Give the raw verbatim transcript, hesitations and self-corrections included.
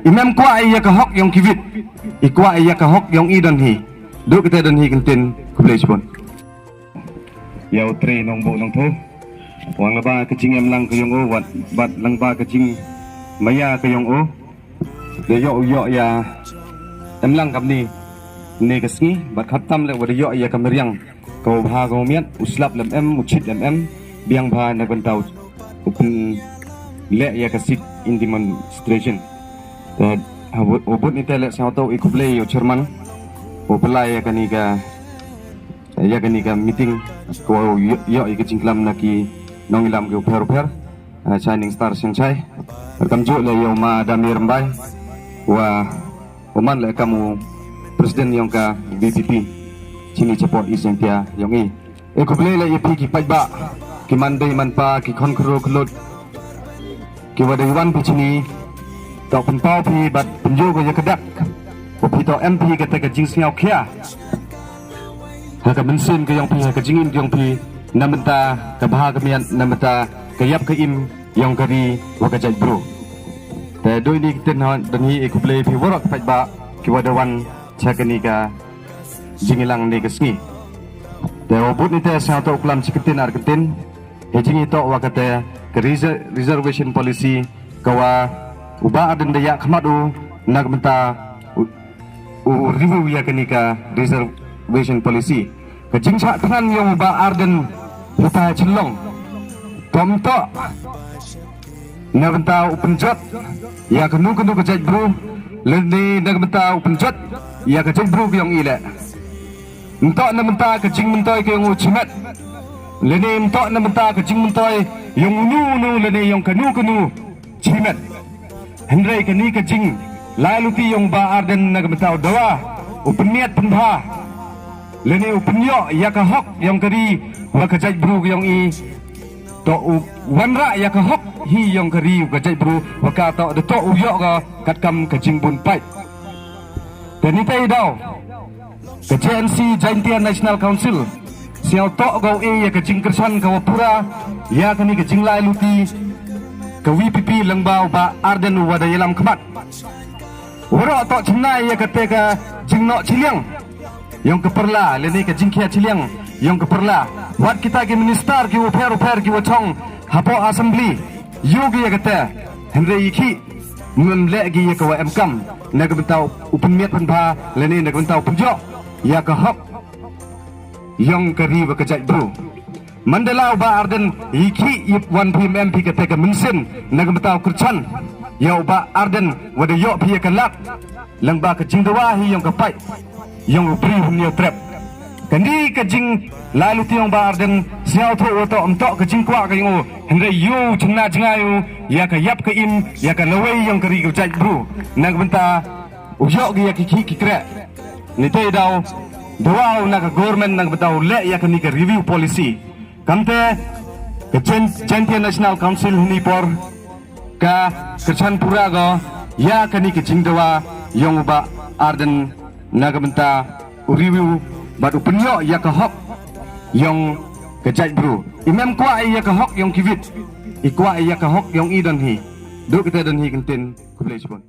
Im kwah ïa ka hok yong ki wit. I kwah ïa ka hok yong i don hi. Duk kata don hi kyntien, khublei shibun. Ïa u tre nongbuh nongtho. Wang laba ka jingim lang ka yong u, wat, bad lang ba ka jingmaya ka yong u. Da ïoh, ïoh ïa em lang kam ni, ni ka sngi, bad khattam le wa da ïoh ïa ka meriang. Ka u bha ka u miat, u slap lem em, u chit lem em, biang bha na ka bynta u pynleh ïa ka sit in demonstration. Te ha u bud ni te le sngewthuh i khublei ïa u chairman, u pynlai ïa kani ka, ïa kani ka meeting, ko ïoh, ïoh ïa ka jingklam na ki nongïalam ki u pher u pher. Ah, Shining Star Sengshai. Kam ju le ïa u ma Dami Rambai. Wa u man le kam u president yong ka V P P. Chini chapo i sengtia yong i. E khublei le ïa phi ki paidbah, ki man dei man pa, ki khon khru khlut. Ki wa dei wan phi chini. Tok pynpaw phi bad pynju ko ïa ka dak. Ko phi to em phi kata ka jingsngewkhia. Ha ka mynsiem ka yong phi, ha ka jingim ka yong phi, na mynta ka bha ka miat, na mynta ka ïap ka im yong ka ri wa ka jaitbru. Te doi ni kyntien hon, don hi i khublei phi waroh paidbah ki wa da wan cha kani ka jingïalang ni ka sngi. Te u bud ni te sngewthuh klam chi kyntien ar kyntien. He jingïathuh wa kata ka reser-, reservation policy ka wa u Bah Ardent da ïa khmat u na ka bynta u, u review ïa kani ka reservation policy. Ka jingshah thngan yong u Bah Ardent u ta chynlong. Tom to na bynta u pynjot ïa kanu kanu ka jaitbru, lane na bynta u pynjot ïa ka jaitbru ka yong i le. Nto na bynta ka jingmyntoi ka yong u chimet, lane nto na bynta ka jingmyntoi yong unu unu lane yong kanu kanu chimet. Hynrei kani ka jinglai luti yong Bah Ardent na ka bynta u dawa, u pynmiat pynbha, lane u pynïoh ïa ka hok yong ka ri wa ka jaitbru ka yong i. To u wanrah ïa ka hok hi yong ka ri wa ka jaitbru, wa ka to da to u ïoh ka katkam ka jingbun paid. Te ni te i daw ka J N C, Jaintia National Council, sngewthuh ko ïa ka jingkyrshan ka wa pura ïa kani ka jinglai luti ka V P P lang ba u Bah Ardent u wa da ïalam khmat. Waroh to chynna ïa kata ka jingnoh chiliang yong ka parla, lane ka jingkhia chiliang yong ka parla. Wat kita ki minister ki u pher u pher ki wa chong hapoh assembly, ïoh ki ïa kata. Hynrei i ki mem leh ki ïa ka wa em kam na ka bynta u pynmiat pynbha, lane na ka bynta u pynjot ïa ka hok yong ka ri wa ka jaitbru. Mandela u Bah Ardent i ki ip wan phi mem phi kata ka mynsiem na ka bynta u kyrshan ïa u Bah Ardent wa da ïoh phi ïa ka lad lang ba ka jingdawa hi yong ka paid yong u briew hynñiew trep. Kani ka jinglai luti yong Bah Ardent sngewthuh wa to ym to ka jingkwah ka yong u, hynrei ïoh chynna jngai u ïa ka ïap ka im, ïa ka lawei yong ka ri ka jaitbru. Na ka bynta u ïoh ki ïa ki ki ki kreh. Ni te i daw dawa u na ka government na ka bynta u leh ïa kani ka review policy. Kamte ka Jain-, Jaintia National Council hini por ka kyrshan pura ko ïa kani ka jingdawa yong u Bah Ardent na ka bynta u review bad u pynïoh ïa ka hok yong ka jaitbru. I mem kwah ïa ka hok yong ki wit, i kwah ïa ka hok yong i don hi. Duk kata don hi kyntien, khublei shibun.